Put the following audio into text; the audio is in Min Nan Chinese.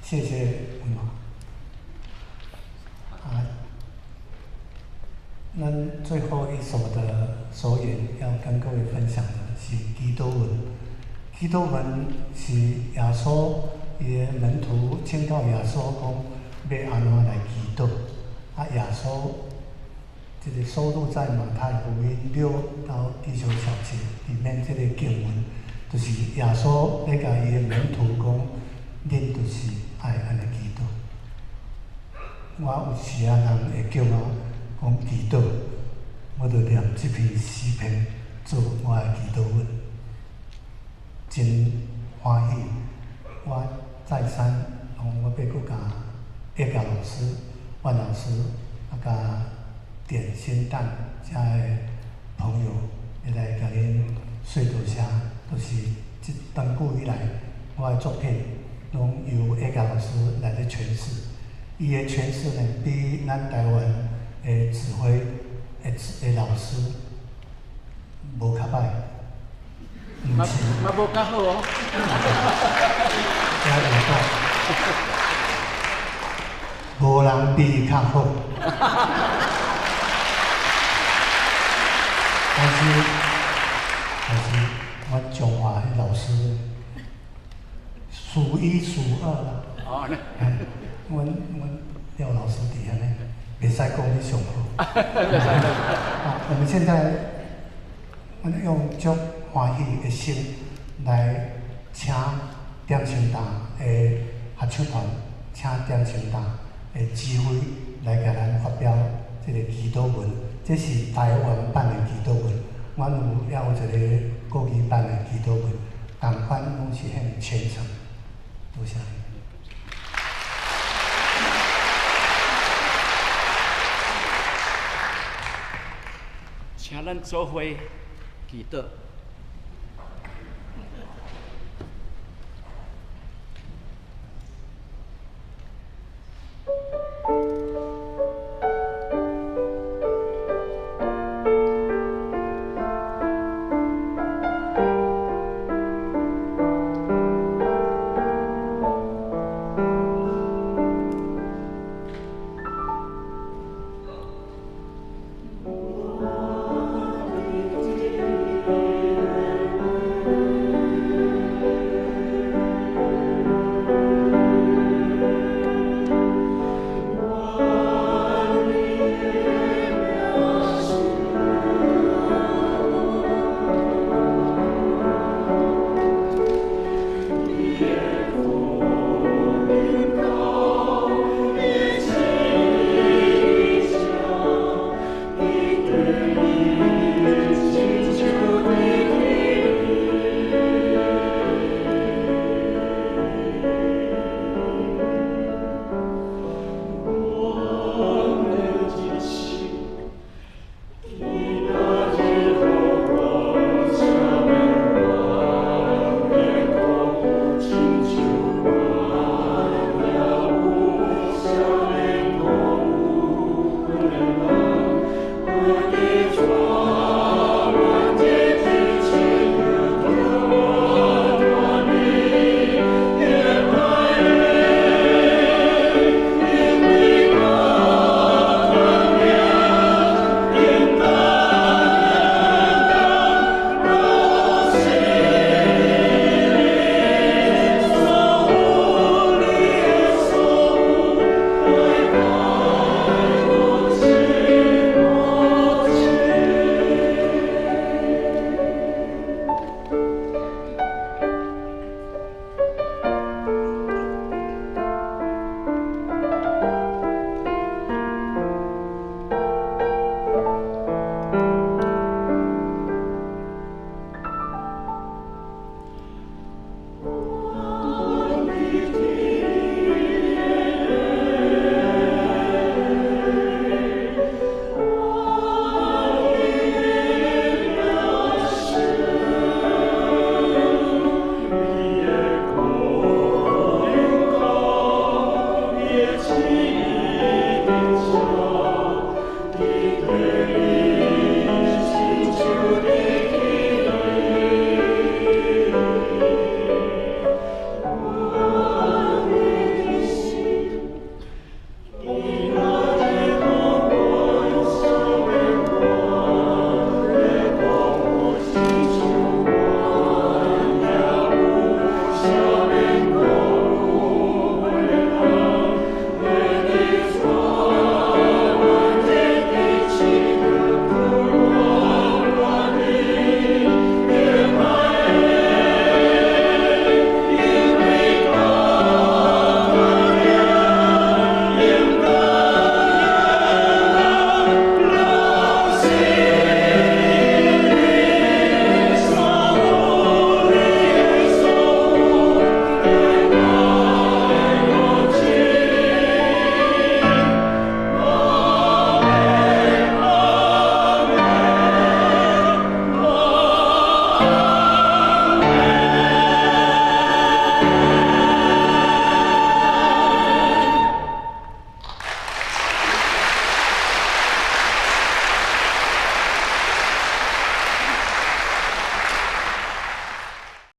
謝謝文華。啊，咱最後一首的首演要跟各位分享的是祈禱文。祈禱文是耶穌伊的門徒請教耶穌講，欲按怎來祈禱？啊，耶穌這個收錄在馬太福音6到第9小節裡面，這個經文就是耶穌咧共伊的門徒講，恁就是愛按呢祈禱。我有時啊，人會叫我講祈禱，我就念這篇詩篇做我的祈禱文，真歡喜。我再三，我欲閣共葉家老師、萬老師啊，佮點心蛋遮的朋友，會來共恁說多謝，就是這長久以來，我的作品攏由葉家老師來咧詮釋。伊的詮釋呢，比咱台灣的指揮的的老師無較歹，毋是。嘛無較好哦。聽無講，無人比伊較好。但是我中華的老師數一數二啦。哦。阮廖老師佇遐呢，袂使講你上好。啊，我們現在，阮用足歡喜的心來請點心擔的合唱團，請點心擔的指揮來共咱發表這個祈禱文，這是台灣版的祈禱文。阮有也有一個國語版的祈禱文，仝款攏是很虔誠。多謝。請咱做伙祈禱。我的上。